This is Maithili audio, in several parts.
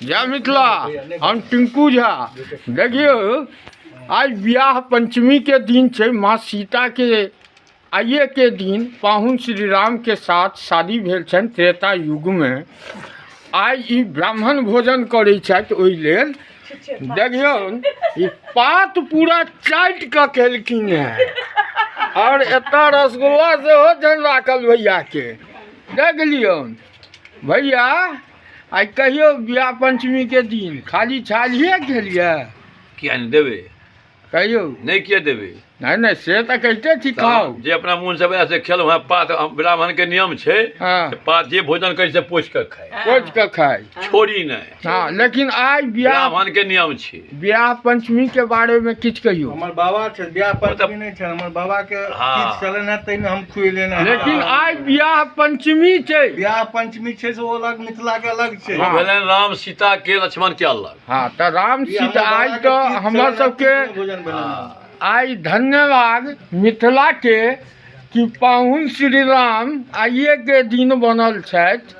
जय मिथिला। हम टिंकू झा। देखियौ, आइ बियाह पंचमी के दिन छै। माँ सीता के आइए के दिन पाहुन श्री राम के साथ शादी भेल छनि त्रेता युग में। आइ ई ब्राह्मण भोजन करै छथि, ओहि लेल देखियौ ई पात पूरा चाटि कऽ केलखिन हेँ आओर एतऽ रसगुल्ला सेहो छनि राखल भैया के। देख लियौन भैया, आइ कहियौ, बियाह पंचमी के दिन खाली छालिए खेलियै? किया नहि देबै? कहियौ। नहि, किया देबै? नहि नहि, से तऽ कहिते छी, खाउ। जे अपना मोन से बना से खेलहुँ हेँ पात। ब्राह्मण के नियम छै जे पात जे भोजन करै से पोछि कऽ खाय। पोछि कऽ खाय। छोड़ी नहि। हँ, लेकिन आइ बियाह ब्राह्मण के नियम छै। बियाह पंचमी के बारे में किछु कहियौ। हमर बाबा छै, बियाह पंचमी नहि छै। हमर बाबा के किछु चलन है, ताहिमे हम खुएले ने। लेकिन आइ बियाह पंचमी छै। बियाह पंचमी छै से ओ अलग, मिथिला के अलग छै। ओ भेलनि राम सीता के लक्ष्मण के अलग। हँ, तऽ राम ई हमर सीता आइ बाबा के तऽ तीर्थ हमर चलन है, सबके तीर्थ में भोजन भेलनि हँ। आइ धन्यवाद मिथिला के कि पाहुन श्री राम आइए के दिन बनल छथि।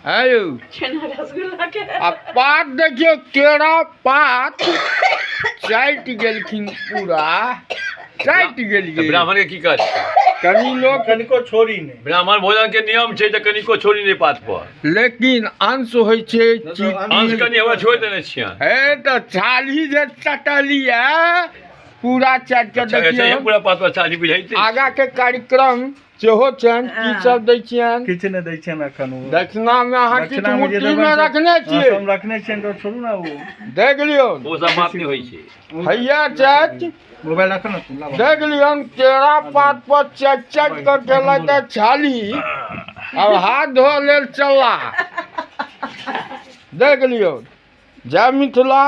है यौ, आ पात देखियौ, केरा पात चाटि गेलखिन, पूरा चाटि तऽ गेलियै। ब्राह्मण के की काज छै? कनि लोक कनिको छोड़ी नहि। ब्राह्मण भोजन के नियम छै जे कनिको छोड़ी नहि पात पर। लेकिन अंश होइ छै। नहि तऽ अंश कनि हमरा छोड़ि देने छियनि। हे, तऽ छाली जे चटलियै पूरा चाटि कऽ अच्छा, देखियौ। पूरा पात पर छाली बुझाइते। आगा के कार्यक्रम सेहो छनि। की सब दै छियनि? किछु नहि दै छियनि एखन ओ। दक्षिणा मे अहाँ किछु दक्षिणामे जे मुट्ठी मे देबनि से- रखने हँ, छियै? से हम रखने छियनि, तऽ छोड़ू ने ओ। देख लियौ। ओ सब बात नहि होइ छै। हैया छथि। मोबाइल राखो ने तू, लाबऽ। देख लियौन, केरा पात पर चाटि चाटि कऽ गेलथि तऽ छाली, आब हाथ धोअ लेल चलला। देख लियौ। जय मिथिला।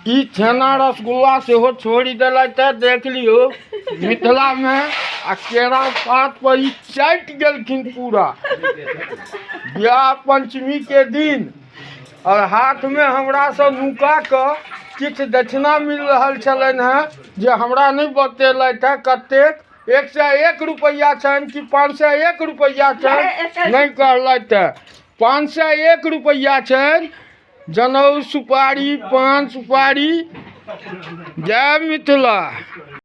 ई छेना रसगुल्ला सेहो छोड़ि देलथि तऽ देख लियौ मिथिलामे, आ केरा पात पर ई चाटि गेलखिन पूरा बियाह पंचमी के दिन आओर हाथमे हमरासँ नुका कऽ किछु दक्षिणा मिल रहल छलनि हेँ जे हमरा नहि बतेलथि हेँ कतेक, 101 रुपैआ छनि कि 501 रुपैआ छनि, नहि कहलथि हेँ। 501 रुपैआ छनि, जनउ सुपारी, पान सुपारी। जय मिथिला।